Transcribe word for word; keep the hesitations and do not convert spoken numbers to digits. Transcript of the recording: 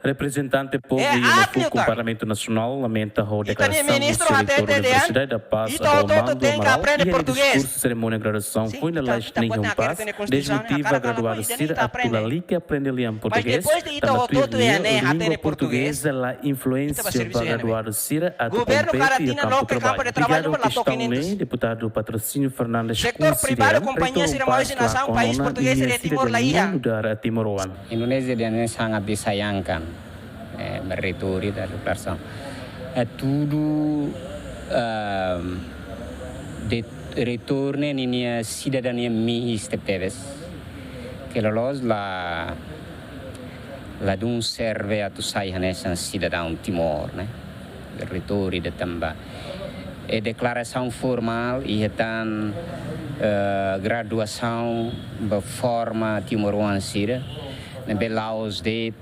Reprezentante povu iha Mapuku Parlamentu Nasionál lamenta ho deklarasaun husi Reitór Universidade da Paz, Abu Mando Amaral, iha diskursu serimónia graduasaun foin lalais nihun pas, dezmotiva graduadu sira atu lalika aprende lian portugés, tanba tuir nia língua portugeza la influénsia ba graduadu sira atu kompete iha kampu traballu. Ligadu ho kestaun ne'e, deputadu Patrocínio Fernandes konsidera Reitór Paz la konsidera nia sidadania nu'udar timoroan. Indonézia ida-ne'e sangat disayangkan, eh, ba reitór ida deklarasaun. Eh, tudu, ehm, de, reitór ne'e ninia sidadania mihis tebetebes. Ke loloos la, ladún serve atu sai hanesan sidadaun Timor, ne'e. Reitór ida tanba e deklarasaun formál iha tan, eh, graduasaun ba forma timoroan sira ne'ebé la'ós de'it